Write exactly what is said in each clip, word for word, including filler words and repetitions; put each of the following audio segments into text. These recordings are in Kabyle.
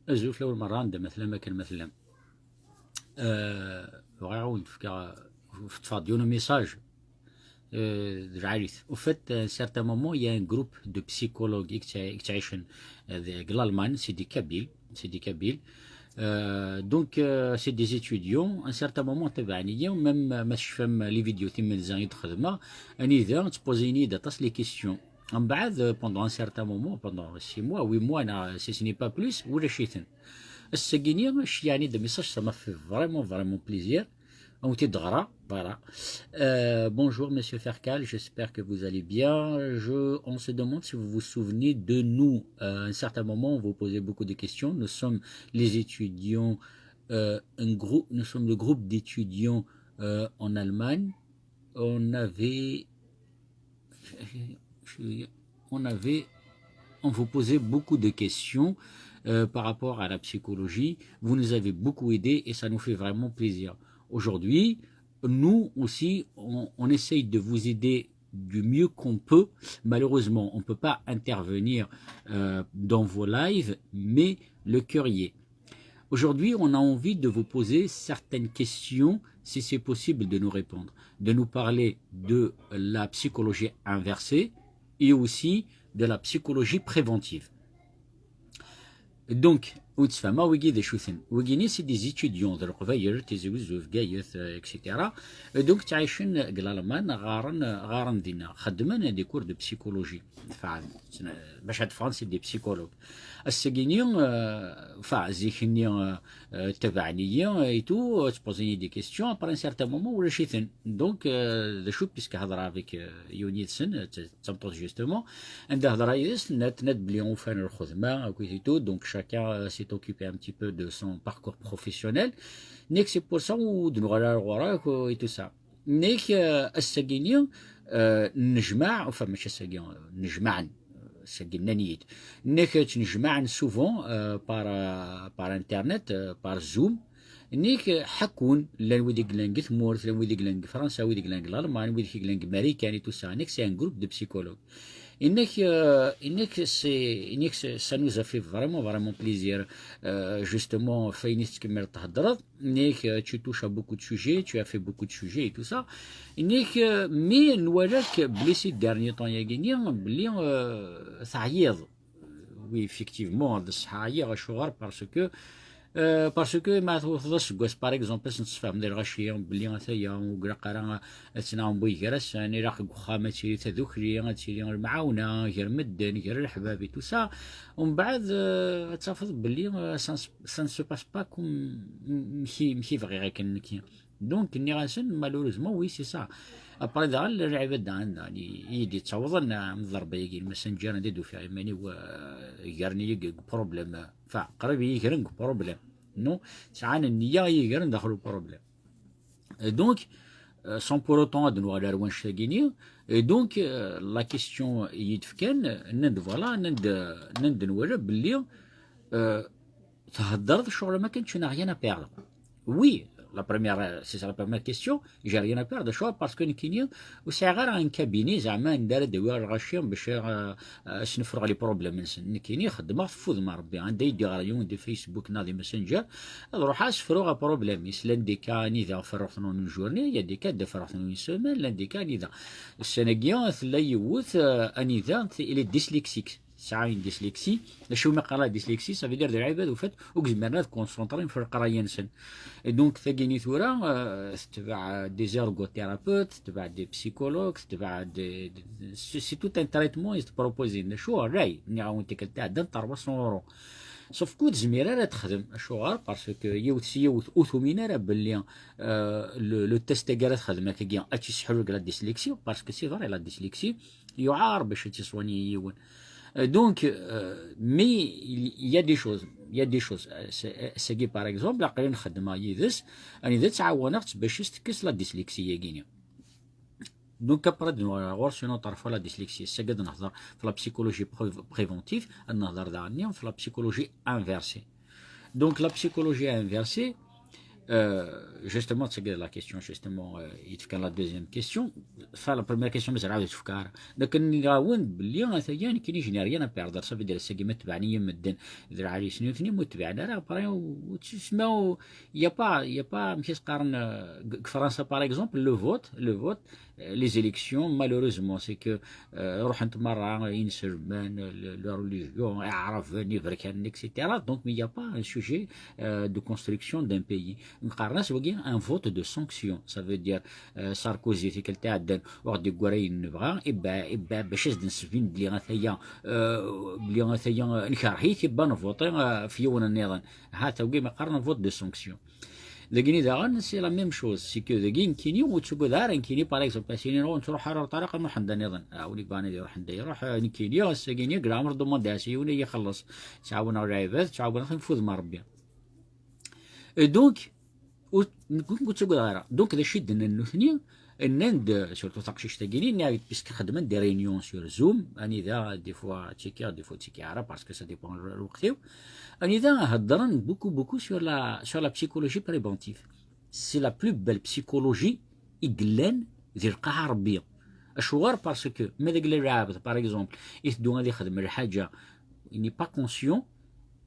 Azul fell-awen merra, anda ma tellam, akken ma tellam. Euh, bɣiɣ ad wen-d-fkeɣ, teṭṭfeɣ-d yiwen umessage. Euh, d lɛali-t. Au fait, à un certain moment, il y a un groupe de psychologues i yettɛi-, i yettɛicen, euh, deg l'Allemagne, c'est des Kabyles, c'est des Kabyles. Euh, donc, euh, c'est des étudiants. À un certain moment, tabɛen-iyi, même, euh, ma tecfam les vidéos timenza i d-xedmeɣ, anida ttpoẓin-iyi-d aṭas les questions. Mbeɛd, euh, pendant un certain moment, pendant six mois, huit mois, neɣ, si ce n'est pas plus, ulac-iten. Ass-agi-ni, cceyɛen-iyi-d message, ça m'a fait vraiment, vraiment plaisir. On était drap, voilà. Euh, bonjour, monsieur Ferkal, j'espère que vous allez bien. Je, on se demande si vous vous souvenez de nous. Euh, à un certain moment, on vous posait beaucoup de questions. Nous sommes les étudiants, euh, un groupe, nous sommes le groupe d'étudiants, euh, en Allemagne. On avait, on avait, on vous posait beaucoup de questions, euh, par rapport à la psychologie. Vous nous avez beaucoup aidés et ça nous fait vraiment plaisir. Aujourd'hui, nous aussi, on, on essaye de vous aider du mieux qu'on peut. Malheureusement, on ne peut pas intervenir, euh, dans vos lives, mais le cœur y est. Aujourd'hui, on a envie de vous poser certaines questions, si c'est possible de nous répondre, de nous parler de la psychologie inversée et aussi de la psychologie préventive. Donc, ur ttfahmeɣ wigi d acu-ten. Wigi-ni, c'est des étudiants de Leqbayel, Tizi Wezzu, Bgayet, euh, et cetera. Euh, donc, ttɛicen deg l'Allemagne, ɣaren, ɣaren dinna. Xeddmen des cours de psychologie. Enfin, bac ad ffɣen, c'est des psychologues. Ass-agi-ni, euh, enfin, zik-nni, euh, euh, tabaɛen-iyi, euh, et tout, euh, ttpoẓin-iyi des questions. Après un certain moment, ulac-iten. Donc, euh, d acu, puisque hedreɣ avec, euh, yiwen yid-sen, euh, d tameṭṭut justement, anda hedreɣ yid-s, tenna-d, tenna-d belli ufan lxedma, akkit et tout, donc chacun, euh, s'est occupé un petit peu de son parcours professionnel. Nek c'est pour ça ur d-nuɣal ara ɣur-k, euh, et tout ça. Nek, euh, ass-agi-ni, euh, nejmaɛ, enfin, mačči ass-agi, euh, nejmaɛen, euh, ass-agi nnan-iyi-d. Nek ttnejmaɛen souvent, euh, par, euh, par internet, euh, par Zoom. Nek, euh, ḥekkun, llan wid i yellan deg tmurt, llan wid i yellan deg Fransa, wid i yellan deg Lalman, wid i yellan deg Marikan et tout ça. Nek c'est un groupe de psychologues. Nek, euh, nek c'est, nek c'est, ça nous a fait vraiment, vraiment plaisir. Euh, justement, f ayen i tettkemmileḍ theddreḍ, nek, euh, tu touches à beaucoup de sujets, tu as fait beaucoup de sujets et tout ça. Nek, euh, mais nwala-k belli ces derniers temps-agi-ni, belli, euh, teɛyiḍ. Oui, effectivement, d ṣṣeḥ ɛyiɣ, acuɣer? Parce que, euh, parce que ma tewteḍ aseggas, par exemple, ad sen-tessefhem di lɣaci belli ataya, ur ilaq ara ad ttnaɣen buygarasen, ilaq deg uxxam ad tili tadukli, ad tili lemɛawna gar medden, gar leḥbab et tout ça. Umbeɛd, euh, ad tafeḍ belli, euh, ça ne se, ça ne se passe pas comme, m-, mki, mki bɣiɣ akken nekki. Donc, nniɣ-asen, malheureusement, oui, c'est ça. Après, daɣen, llan lɛibad daɣen, daɣen, i, i yi-d-yettawḍen, euh, am ḍḍerba-agi, n Messenger, anda d-ufiɣ iman-iw, euh, gren-iyi deg, deg problème. Enfin, qrib iyi-gren deg problème. Non, sɛan nniya i yi-gren daxel uproblème. Et donc, euh, sans pour autant ad nuɣal ar wanect-agi-ni, et donc, euh, la question i yi-d-fkan, nnan-d, voilà, nnan-d, nnan-d nwala belli, euh, theddreḍ ccɣel am akken tu n'as rien à perdre. Oui, la première, euh, c'est ça la première question, j'ai rien à perdre, acuɣer? Parce que nekkini ur sɛiɣ ara un cabinet, zeɛma anda ara d-awiɣ lɣaci bac, euh, euh, ad sen-fruɣ les problèmes-nsen. Nekkini xeddmeɣ f wudem n Rebbi, anda i d-iɣer yiwen di Facebook neɣ di Messenger, ad ruḥeɣ ad s-fruɣ aproblème-is. Llan des cas anida ferruɣ-ten en une journée, il y a des cas de ferruɣ-ten en une semaine, llan des cas anida. Ussan-agi tella yiwet, euh, anida, elle est dyslexique. Tesɛa une dyslexie. D acu umi qqaren la dyslexie? Ça veut dire d lɛibad, au fait, ur zmiren ad concentrent f leqraya-nsen. Et donc, tagini tura, euh, tetbeɛ des ergothérapeutes, tetbeɛ des psychologues, tetbeɛ des, des, c'est, c'est tout un traitement i s-d-proposin. D acu? Ray, nniɣ-awen tikkelt iɛeddan, trois cents euros. Sauf que ur tezmir ara ad texdem. Acuɣer? Parce que yiwet s yiwet ur tumin ara belli, euh, le, le test-agi ara texdem akkagi, ad tt-isseḥlu deg la dyslexie, parce que c'est vrai, la dyslexie, yuɛer bac ad tt-iṣwani yiwen. Euh, donc, euh, mais il y a des choses, il y a des choses. Euh, c'est, euh, c'est que, par exemple, aql-i nxeddem yid-s, anida ttɛawaneɣ-tt bac ad s-tekkes la dyslexie-agi-ni. Donc, après, ad nuɣal ɣur-s une autre fois la dyslexie. Ass-agi ad nehḍer f la psychologie pré-, préventive, ad nehḍer daɣen f la psychologie inversée. Donc, la psychologie inversée, Euh, justement, c'est la question, justement, euh, il te la deuxième question. Enfin, la première question, mais c'est la. Donc, on a un billion, ça y est, qui n'est rien à perdre. Ça veut dire, c'est que maintenant, il y a des gens qui sont venus, mais tu vois, là, après, il n'y a pas, il n'y a pas, mais qu'est-ce qu'on, euh, France, par exemple, le vote, le vote, euh, les élections, malheureusement, c'est que, euh, ruḥent merra inselmen, le, la religion, iɛraben, iberkanen, et cetera. Donc, mais il n'y a pas un sujet, euh, de construction d'un pays. Qqaren-as wagi un vote de sanction. Ça veut dire, euh, Sarkozy, tikkelt iɛeddan, ur ɣ-d-yeggwi ara ayen nebɣa, ibba, ibba, bac ad s-d-nesbin belli ataya, euh, belli ataya, euh, nkerh-it, ibba nvuṭi, euh, ɣef yiwen nniḍen. Ha, tagi, ma qqaren vote de sanction. Dagini daɣen, c'est la même chose. C'est que dagi, nekkini, ur ttagad ara, nekkini, par exemple, asini, ur nettruḥ ara ɣer ṭṭariq, nruḥ anda nniḍen. Ah, win yebɣan ad iruḥ anda iruḥ, euh, nekkini, ass-agini, deg leɛmer ḍumman-d ɛas yiwen ad yi-ixelleṣ. Ttɛawaneɣ lɛibad, ttɛawaneɣ tinfud n Rebbi. Et donc, ur, nekkini ur ttagadeɣ ara. Donc, d acu i d-nnan nutni? Nnan-d, surtout taqcict-agi-nni, nniɣ-d, puisque xedmen des réunions sur Zoom, anida, des fois, ttikiɣ, des fois, ttikiɣ ara, parce que ça dépend n lweqt-iw. Anida heddren beaucoup, beaucoup sur la, sur la psychologie préventive. C'est la plus belle psychologie i yellan di lqaɛa Rebbi. Acuɣer? Parce que ma d agla lɛebd, par exemple, iteddu ad ixdem lḥaǧa, il n'est pas conscient,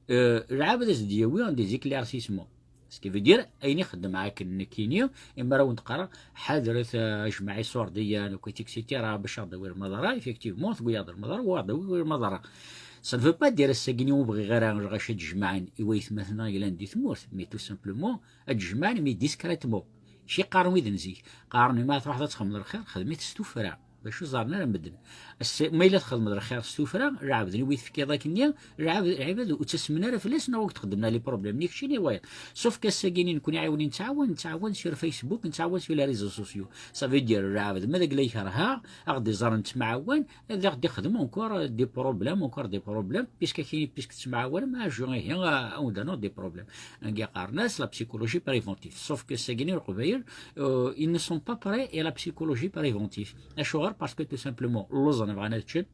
euh, lɛebd ad s-d-yawi des éclaircissements. Ce qui veut dire, ayen ixeddem akken nekkini, imi ara wen-d-qqareɣ, ḥadret, euh, ajmaɛ iṣurdiyen, et cetera, bac ad aɣ-d-awi lmaḍara, effectivement, tewwi-aɣ-d lmaḍara, wa aɣ-d-awi lmaḍara. Ça ne veut pas dire ass-agi ur bɣiɣ ara lɣaci ad jemɛen i waytmaten-nneɣ yellan di tmurt, mais tout simplement, ad jemɛen, mais discrètement. Mačči qqaren wid n zik. Qqaren, ma truḥeḍ ad txedmeḍ lxir, xdem-it s tuffra. D acu ẓerren ara medden. Ass-, ma yella txedmeḍ lxir s tuffra, lɛebd-nni wi tefkiḍ akkenni, lɛebd, lɛibad ur ttasmen ara fell-as, neɣ ur k-d-xeddmen ara les problèmes, ni kečči ni wayeḍ. Sauf que ass-agi-nni nekkni ɛiwen nettɛawan, nettɛawan sur Facebook, nettɛawan sur les réseaux sociaux. Ça veut dire, lɛebd, ma d agla ikerh-aɣ, ad ɣ-d-iẓer nettemɛawan, ad aɣ-d-ixdem encore des problèmes, encore des problèmes, puisque kini, puisque tettemɛawanem, ah, je, ihi, ah, on donne des problèmes. Anga qqaren-as la psychologie préventive. Sauf que ass-agi-nni Leqbayel, euh, ils ne sont pas prêts à la psychologie préventive. Acuɣer? Parce que tout simplement, lluẓen, bɣan ad ččen,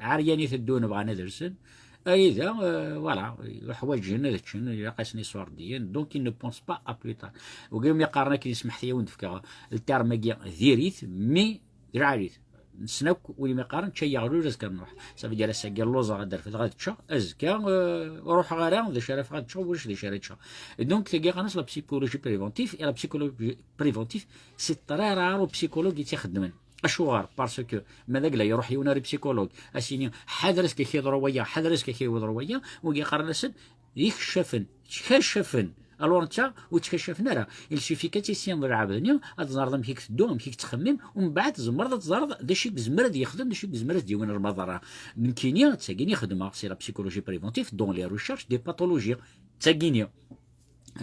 ɛeryan i teddun, bɣan ad rsen, anida, euh, voilà, ḥwaǧen ad ččen, ilaq-asen iṣurdiyen, donc ils ne pensent pas à plus tard. Wigi umi qqaren akken, ismeḥt-iyi ad wen-d-fkeɣ le terme-agi, diri-t, mais d lɛali-t. Nessen akk win umi qqaren ččay aɣlul azekka nruḥ. Ça veut dire ass-agi lluẓeɣ ad d-rfdeɣ ad ččeɣ, azekka, euh, ur ruḥeɣ ara, d acu ara ffɣeɣ ad ččeɣ, ulac d acu ara ččeɣ. Et donc, tagi qqaren-as la psychologie préventive, et la psychologie préventive, c'est très rare u psychologue i tt-ixeddmen. Acuɣer? Parce que ma d agla iruḥ yiwen ar psychologue, as-yini, ḥader ass-k ad k-yeḍru waya, ḥader ass-k ad k-yeḍru waya, wigi qqaren-asen, d ikeccafen, ttkacafen. Alors netta ur ttkacafen ara. Il suffit kan ad tissineḍ lɛebd-nni, ad teẓreḍ amek i k-teddu, amek i k-tettxemmim, u mbeɛd tzemreḍ ad teẓreḍ d acu i yezmer ad yexdem, d acu i yezmer ad d-yawin lmaḍerra. Nekkini, d tagini xedmeɣ, c'est la psychologie préventive dans les recherches des pathologies. D tagini.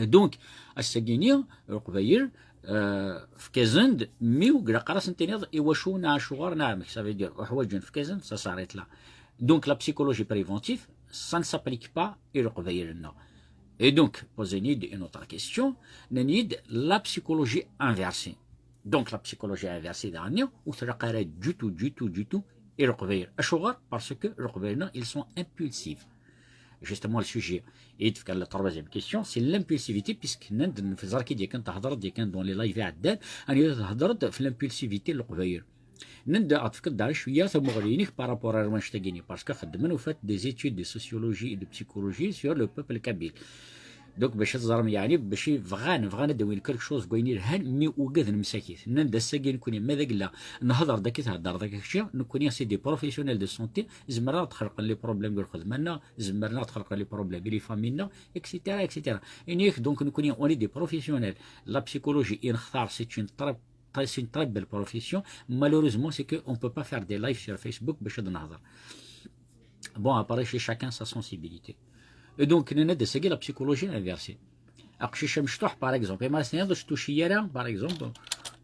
Donc, ass-agini, Leqbayel, euh, fkazen-d, mi ur ilaq ara ad sen-tiniḍ iwacu neɣ acuɣer neɣ amek, ça veut dire, uḥwaǧen fkazen-d, ça s'arrête là. Donc, la psychologie préventive, ça ne s'applique pas i Leqbayel-nneɣ. Et donc, posen-iyi-d une autre question, nnan-iyi-d la psychologie inversée. Donc, la psychologie inversée, daɣen, ur tlaq ara du tout, du tout, du tout, i Leqbayel. Acuɣer? Parce que Leqbayel-nneɣ, ils sont impulsifs. Justement, le sujet. Et la troisième question, c'est l'impulsivité, puisque nnan-d, nfeẓ-ak-id yakan, thedreḍ-d yakan dans les lives iɛeddan, anida thedreḍ ɣef l'impulsivité n Leqbayel. Nnan-d ad tefkeḍ-d ara cwiya tamuɣli-inek par rapport ar wanect-agi-nni, parce que xeddmen, ufan-d des études de sociologie et de psychologie sur le peuple kabyle. Donc, bac ad teẓrem, yeɛni, bac i bɣan, bɣan ad d-awin quelque chose deg wayen yelhan, mi ugaden msakit. Nnan-d ass-agi nekkni, ma d agla, nhedder-d akka i theddreḍ akka kečči, nekkni, c'est des professionnels de santé, zemren ad ɣ-d-xelqen les problèmes deg lxedma-nneɣ, zemren ad ɣ-d-xelqen les problèmes i les familles-nneɣ, et cetera, et cetera. Ini-ak, donc, nekkni, on est des professionnels. La psychologie, i nextar, c'est une très, très, c'est une très belle profession. Malheureusement, c'est que on peut pas faire des lives sur Facebook bac ad nehder. Bon, après, chez chacun sa sensibilité. Et donc, nnan-d ass-agi la psychologie inversée. Aqcic amecṭuḥ, par exemple, imi ara s-tiniḍ ur s-tuci ara, par exemple, ur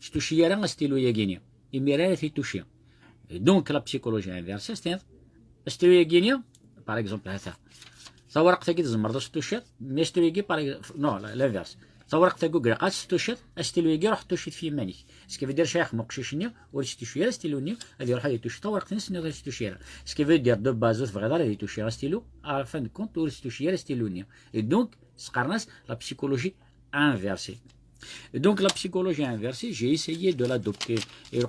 s-tuci ara astilu-yagi-nni. Imir ara t-ituci. Et donc, la psychologie inversée, c'est-à-dire, astilu-yagi-nni, par exemple, hata. Tawraqt-agi tzemreḍ ad s-tuciḍ, mais astilu-yagi, par exemple, non, la-, l'inverse. Tawraqt-agi ur ilaq ad s-tuciḍ, astilu-yagi ruḥ tuci-t f yiman-ik. Ce qui veut dire, cayx meqcic-nni, ur s-tuci ara astilu-nni, ad iruḥ ad ituci tawraqt-nni, s-nniḍ ur s-tuci ara. Ce qui veut dire, de base, ur tebɣiḍ ara ad ituci astilu, à la fin de compte, ur s-tuci ara astilu-nni. Et donc, s-qqaren-as la psychologie inversée. Et donc la psychologie inversée, j'ai essayé de l'adopter et le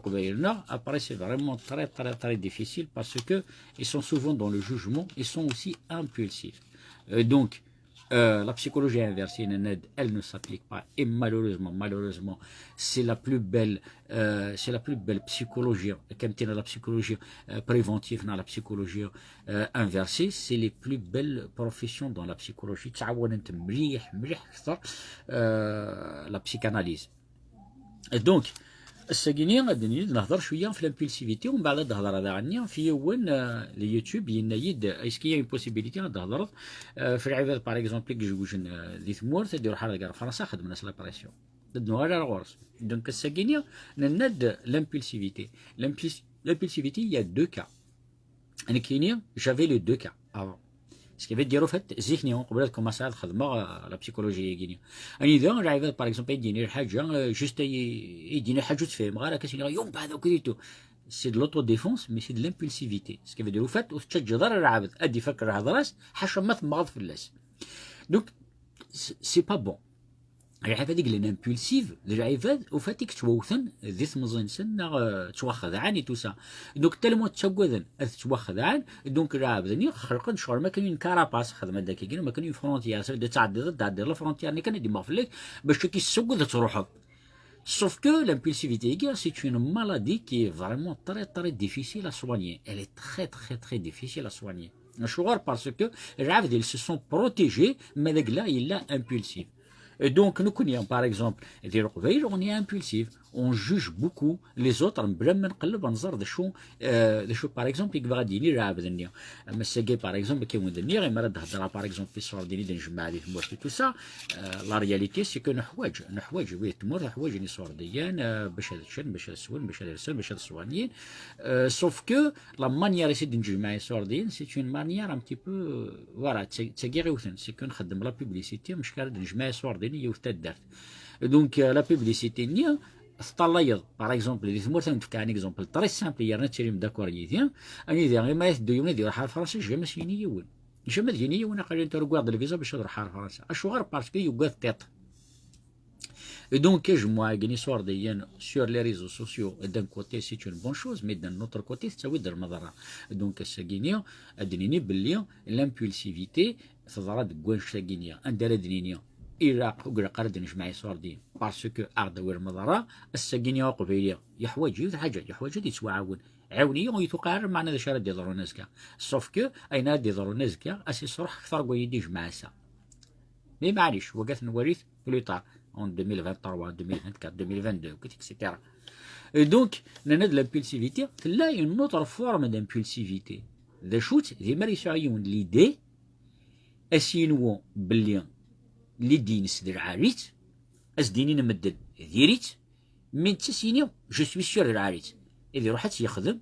Après, c'est vraiment très, très, très difficile parce que ils sont souvent dans le jugement, ils sont aussi impulsifs. Euh, donc, euh, la psychologie inversée, elle ne s'applique pas. Et malheureusement, malheureusement, c'est la plus belle, euh, c'est la plus belle psychologie. Quand on a la psychologie euh, préventive, on a la psychologie euh, inversée, c'est les plus belles professions dans la psychologie. تعاونت مليح مليح اكثر euh, la psychanalyse. Donc, ass-agi-nni ad nili nehder cwiya ɣef l'impulsivité, u mbeɛd ad d-hedreɣ daɣen fi yiwen euh, le YouTube yenna-yi-d, est-ce qu'il y a une possibilité ad d-hedreḍ euh, ɣef lɛibad, par exemple, i yezewjen euh, di tmurt, ad iruḥ ar ɣer Fransa, xedmen-as la pression. Ad nuɣal ar ɣur-s. Donc, ass-agi-nni, nenna-d l'impulsivité. L'impuls- L'impulsivité, il y a deux cas. Nekkini, j'avais les deux cas avant. Ce qui veut dire, au fait, zik-nni, qbel ad commencer ad xedmeɣ euh, la psychologie-agi-nni. Anida, lɛibad, par exemple, ay d-yini lḥaǧa, euh, juste ay ay d-yini lḥaǧa ur tt-fhimeɣ ara, akka s-iniɣ, yum, beɛd akk ditu. C'est de l'autodéfense, mais c'est de l'impulsivité. Ce qui veut dire, au fait, ur tettaǧǧaḍ ara lɛebd ad ifak lhedra-s, ḥaca ma temmɣeḍ fell-as. Donc, c'est c'est pas bon. Lɛibad i yellan impulsive, d lɛibad, au fait, i yettwawten di temẓi-nsen, neɣ euh, ttwaxedɛen et tout ça. Donc, tellement ttaggaden ad ttwaxedɛen, donc lɛebd-nni xelqen ccɣel, ma kan une carapace, xedmen-d akkagi, ma kan une frontière, ça veut dire tɛeddiḍ, ad tɛeddiḍ la frontière-nni kan ad d-imɣ fell-ak, bac ad k-yessaged ad truḥeḍ. Sauf que l'impulsivité, c'est une maladie qui est vraiment très, très difficile à soigner. Elle est très, très, très difficile à soigner. Acuɣer? Parce que lɛebd, ils se sont protégés, ma d agla yella impulsif. Et donc, nous connaissons, par exemple, des Leqbayel, on est impulsif, on juge beaucoup les autres, mebla ma nqelleb ad nẓer d acu, euh, d acu, par exemple, i yebɣa ad d-yini lɛebd-nni. Am ass-agi, par exemple, akken wen-d-nniɣ, imi ara d-heddreɣ, par exemple, i ṣṣwar-nni d-nejmeɛ di tmurt et tout ça, euh, la réalité, c'est que neḥwaǧ, neḥwaǧ, wid tmurt ḥwaǧen iṣurdiyen, euh, bac ad ččen, bac ad swen, bac ad rsen, bac ad ṣwanyen. Euh, sauf que la manière i d-nejmeɛ iṣurdiyen, c'est une manière un petit peu, euh, voilà, d ta- d tagi i ɣ-iwten, c'est que nxeddem la publicité, mec ara d-nejmeɛ iṣurdiyen i yiwet taddart. Donc, euh, la publicité-nni, teṭṭalayeḍ, par exemple, di tmurt, ad nefk un exemple très simple, yerna ad tilim d'accord yid-i, anida, imi ara teddu yiwen ad iruḥ ar Fransa, jamais s-yini yiwen. Jamais ad yini yiwen, aql-i netta ur wwiɣ-d lviza bac ad ruḥeɣ ar Fransa. Acuɣer? Parce que yugad tiṭ. Et donc, ajemmuɛ-agi n iṣurdiyen sur les réseaux sociaux, d'un côté, c'est une bonne chose, mais d'un autre côté, tettawi-d lmeḍra. Donc, ass-agi-nni, ad d-nini belli l'impulsivité teḍra deg wanect-agi-nni. Anda ara d-nini, ilaq, ur ilaq ara ad d-nejmeɛ iṣurdiyen, parce que aɣ-d-awi lmeḍra, ass-agi-nni aqbayli yeḥwaǧ yiwet lḥaǧa, yeḥwaǧ ad yettwaɛawen. Ɛiwen-iyi, ur yi-tuqiɛ ara lmeɛna d acu ara d-iḍrun azekka. Sauf que ayen ara d-iḍrun azekka, ad s-isruḥ akter n wayen i d-yejmeɛ ass-a. Mais maɛlic, wagi ad t-nwali plus tard, en deux mille vingt-trois, deux mille vingt-quatre, deux mille vingt-deux, et cetera. Et donc, nenna-d l'impulsivité, tella une autre forme d'impulsivité. D acu-tt? D imi ara yesɛu yiwen l'idée, ad s-yini belli l'idée-ines d lɛali-tt, ad s-d-inin medden diri-tt, mais netta ad s-yini, je suis sûr d lɛali-tt. Ad iruḥ ad tt-yexdem,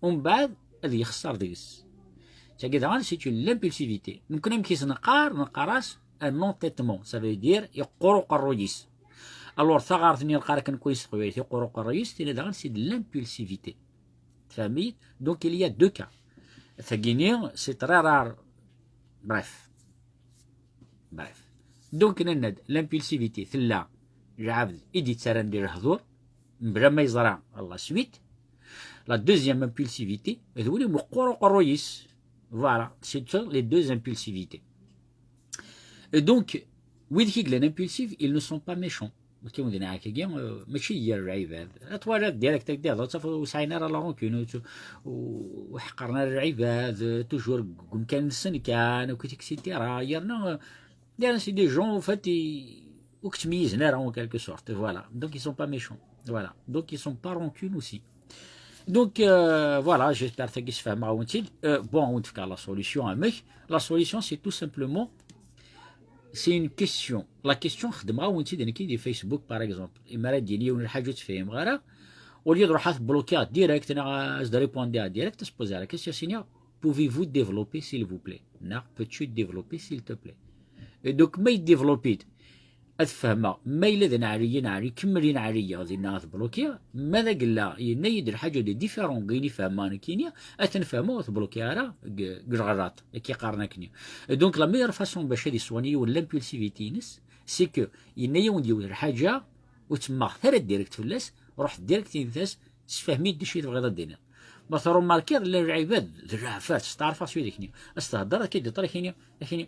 umbeɛd ad yexṣer deg-s. Tagi daɣen, c'est une l'impulsivité. Nekkni amek i s-neqqar? Neqqar-as un entêtement, ça veut dire yeqqur uqerruy-is. Alors, taɣart-nni neqqar akken kan s teqbaylit, yeqqur uqerruy-is, tini daɣen c'est de l'impulsivité. Tfehmem-iyi? Donc, il y a deux cas. Tagini, c'est très rare. Bref. Bref. Donc, nenna-d, l'impulsivité, tella lɛebd i d-yettarran di lehdur, mebla ma yeẓra la suite. La deuxième impulsivité, d win imeqqur uqerruy-is. Voilà, c'est ça les deux impulsivités. Et donc, wid i yellan impulsifs, ils ne sont pas méchants. Akken d-nniɣ akkagi, euh, mačči d yir lɛibad. Ad twaliḍ direct ad d-ihḍer, ad tafeḍ ur sɛin ara la rancune, ur tt-, ur ḥeqqren ara lɛibad, euh, toujours deg umkan-nsen kan, akkit, et cetera. Yerna, euh, yerna c'est des gens, en fait, i-, ur k-ttmeyyizen ara, en quelque sorte. Voilà. Donc, ils sont pas méchants. Voilà. Donc, ils sont pas rancune aussi. Donc, euh, voilà, j'espère que je fais ma. Euh, bon, en tout cas, la solution, amek, la solution, c'est tout simplement, c'est une question. La question, xedmeɣ-awen-tt-id nekki di Facebook, par exemple. Imi ara d-yini yiwen lḥaǧa ur tt-fhimeɣ ara, au lieu de ruḥ ad bloquer direct, neɣ ad répondre direct, ad poser la question, c'est, pouvez-vous développer, s'il vous plaît? Neɣ peux-tu développer, s'il te plaît? Et donc, ma développer, ad fehmeɣ, ma yella d neɛli, neɛli, kemmel i neɛli, dinna ad bloquer, ma d agella, yenna-yi-d lḥaǧa de différent, deg ayen i fehmeɣ nekkini, ad ten-fehmeɣ, ur t-bloquer ara, deg, deg lɣelṭ, akka i qqaren akkenni. Et donc, la meilleure façon bac ad iṣwani yiwen l'impulsivité-ines, C'est que yenna-yawen-d yiwet lḥaǧa, ur ttemmaɣet ara direct fell-as, ruḥet direct init-as, sefhem-iyi-d d acu i tebɣiḍ ad d-tiniḍ. Ma trumarkiḍ, llan lɛibad d leɛfat, steɛrfeɣ s wid akni. As-thedder, ad k-id-iṭer akni, akni.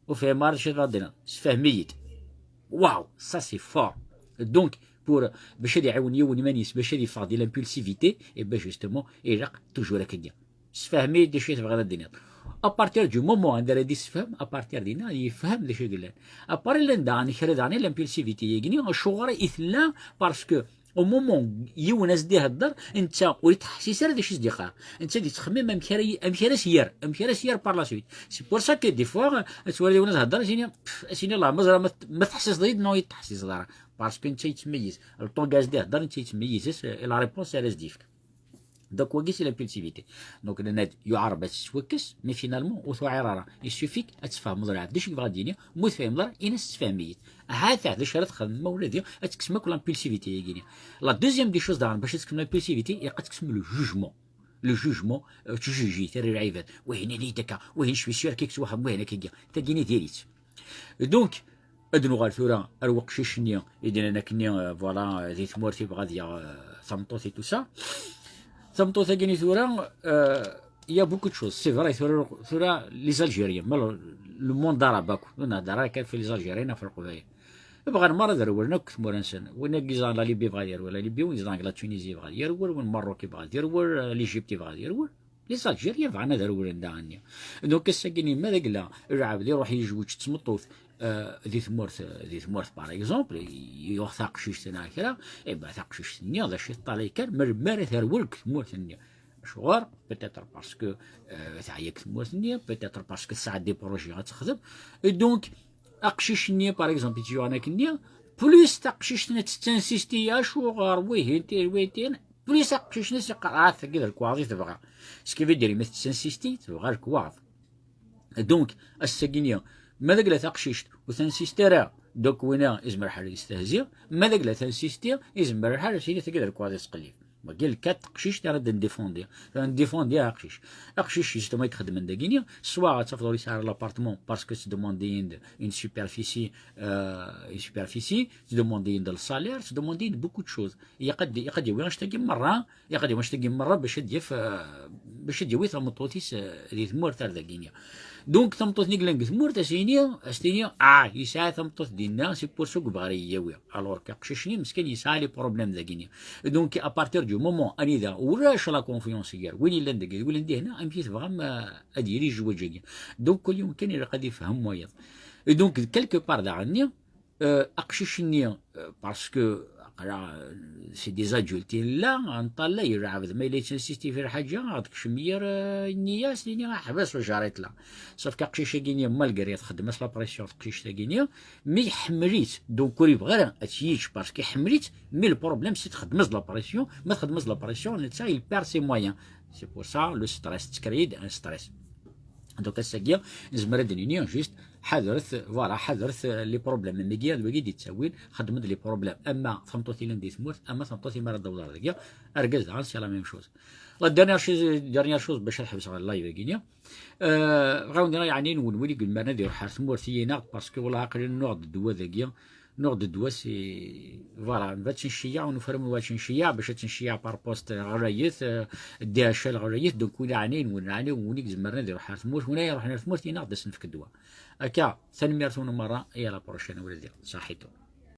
Ur fhimeɣ ara d acu i tebɣiḍ ad d-tiniḍ. Sefhem-iyi-d. Waw, ça c'est fort. Donc, pour, bac ad iɛiwen yiwen iman-is, bac ad yeffeɣ di l'impulsivité, et ben justement, ilaq toujours akka. Sefhem-iyi-d d acu i tebɣiḍ ad d-tiniḍ. À partir du moment anda ara d-issefhem, à partir dinna ad yefhem d acu i yellan. Après, llan daɣen kra daɣen i l'impulsivité-yagi, acuɣer i tella, parce que au moment yiwen as-d-ihedder, netta ur yettḥessis ara d acu i s-d-yeqqar. Netta ad yettxemmim amek ara y-, amek ara s-yerr, amek ara s-yerr par la suite. C'est pour ça que des fois, ad twaliḍ yiwen ad ihedder, ad s-yini, pff, ad s-yini, Allah, ma ẓriɣ ma t-, ma tettḥessiseḍ-iyi-d, non, ur yi-d-tettḥessiseḍ ara. Parce que netta yettmeyyiz. Le temps-agi as-d-ihedder, netta yettmeyyiz, s-, la réponse ara s-d-yefk. Donc, wagi, c'est l'impulsivité. Donc, nenna-d, yuɛer ad tettwakkes, mais finalement, ur tuɛir ara. Il suffit ad tfehmeḍ lɛebd d acu i yebɣa ad d-yini, ma ur tfehmeḍ ara, ini-as sefhem-iyi-d. Ha-t-a, d acu ara txedmem, ma ula d, ad tekksem akk l'impulsivité-yagi-ni. La deuxième des choses, daɣen, bac ad tekksem l'impulsivité, ilaq ad tekksem le jugement. Le jugement, euh, ttjujit ara lɛibad. Wihin, ini-d akka, wihin, je suis sûr, kik s waḥed, wihin, akka, akka. Tagi-ni diri-tt. Donc, ad nuɣal tura ar weqcic-nni i d-nnan akkenni, euh, voilà, euh, di tmurt yebɣa ad yaɣ, euh, tameṭṭut et tout ça. Tameṭṭut-agi-ni tura, euh, il y a beaucoup de choses. C'est vrai, tura, tura, les Algériens, ma le, le monde arabe akk, ur nhedder ara kan ɣef les Algériens, ɣef Leqbayel. Bɣan merra ad rewlen akk tmura-nsen. Win i yeẓran la Libye yebɣa ad yerwel la Libye, win yeẓran deg la Tunisie yebɣa ad yerwel, win Maroc yebɣa ad yerwel, l'Égypte yebɣa ad yerwel. Les Algériens bɣan ad rewlen daɣen-nni. Donc, ass-agi-ni, ma d agla, lɛebd iruḥ yejweǧ d tmeṭṭut, euh, di tmurt, di tmurt, par exemple, yuɣ taqcict neɣ kra, eh ben, taqcict-nni, d acu yeṭṭalay kan, melmi ara terwel deg tmurt-nni. Acuɣer? Peut-être parce que, euh, teɛya deg tmurt-nni, peut-être parce que tesɛa des projets ad texdem. Et donc, aqcic-nni, par exemple, i tt-yuɣen akkenni, plus taqcict-nni tettinsisti, acuɣer wihin, tin, wihin, tin, plus aqcic-nni s-yeqqar, ah, tagi d lekwaɣeḍ i tebɣa. Ce qui veut dire, ma tettinsisti, tebɣa lekwaɣeḍ. Donc, ass-agi-ni, ma d agla taqcict, ur tinsisti ara, donc winna izmer lḥal ad yestehzi, ma d agla tinsisti, izmer lḥal ad tini tagi d lekwaɣeḍ i tettqellib. Wagi le cas n teqcict ara d-ndéfendiɣ. Ndéfendiɣ aqcic. Aqcic, justement, i ixeddmen dagini, soit ad tafeḍ ur yesɛi ara l'appartement parce que tettdemandi-yi-d une superficie, euh, une superficie, tettdemandi-yi-d le salaire, tettdemandi-yi-d beaucoup de choses. Ilaq ad, ilaq ad yawi annect-agi merra, ilaq ad yawi annect-agi merra bac ad yaf, euh, bac ad yawi tameṭṭut-is, euh, di tmurt ar dagini. Donc, tameṭṭut-nni yellan deg tmurt, as-yini, as-tini, ah, yesɛa tameṭṭut dinna, c'est pour ça i yebɣa ara yi-yawi. Alors que aqcic-nni, meskin, yesɛa les problèmes dagini. Donc, à partir du moment anida ulac la confiance gar win yellan dagi d win yellan dihna, amek i tebɣam, euh, ad yili zzwaǧ-agi? Donc, kul yiwen kan ilaq ad ifhem wayeḍ. Et donc, quelque part daɣen-nni, euh, aqcic-nni, euh, parce que, aql-aɣ, euh, c'est des adultes i nella, nṭalay, lɛebd ma yella yettinsisti fi lḥaǧa, ad tekcem yir, euh, nniya, as-nini, ḥbes, j'arrête là. Sauf que aqcic-agi-nni, malgré txeddem-as la pression teqcict-agi-nni, mi iḥemmel-itt, donc ur yebɣi ara ad tt-yeǧǧ parce que iḥemmel-itt, mais le problème c'est txeddem-as la pression, ma txeddem-as la pression, netta il perd ses moyens. C'est pour ça le stress, tettkreyyi-d un stress. Donc ass-agi nezmer ad d-nini juste ḥadret, voilà, ḥadret, euh, les problèmes. Am wigi, d wigi d-yettawin, xeddmen-d les problèmes. Ama tameṭṭut yellan di tmurt, ama tameṭṭut imi ara d-taweḍ ar dagi. Argaz daɣen, c'est la même chose. La dernière chose, dernière chose, bac ad ḥebseɣ live-agi-ni. Euh, bɣiɣ ad wen-iniɣ, yeɛni, nwen win i yemmaren ad iruḥ ar tmurt i yineɣ, parce que, wallah, aql-i nuɣ-d ddwa dagi, nuɣ-d ddwa si, voilà, nebɣa ad tt-nceyyeɛ, ur nufi ara ma ad tt-nceyyeɛ, bac ad tt-nceyyeɛ par poste ɣlayet, euh, D H L ɣlayet, donc win yeɛnin, win yeɛnin, win i izemren ad iruḥ ar tmurt, win ara iruḥen ar tmurt, i yineɣ ad as-nefk ddwa. Akka, tanemmirt-nwen merra, et à la prochaine, a wladi, ṣaḥitu.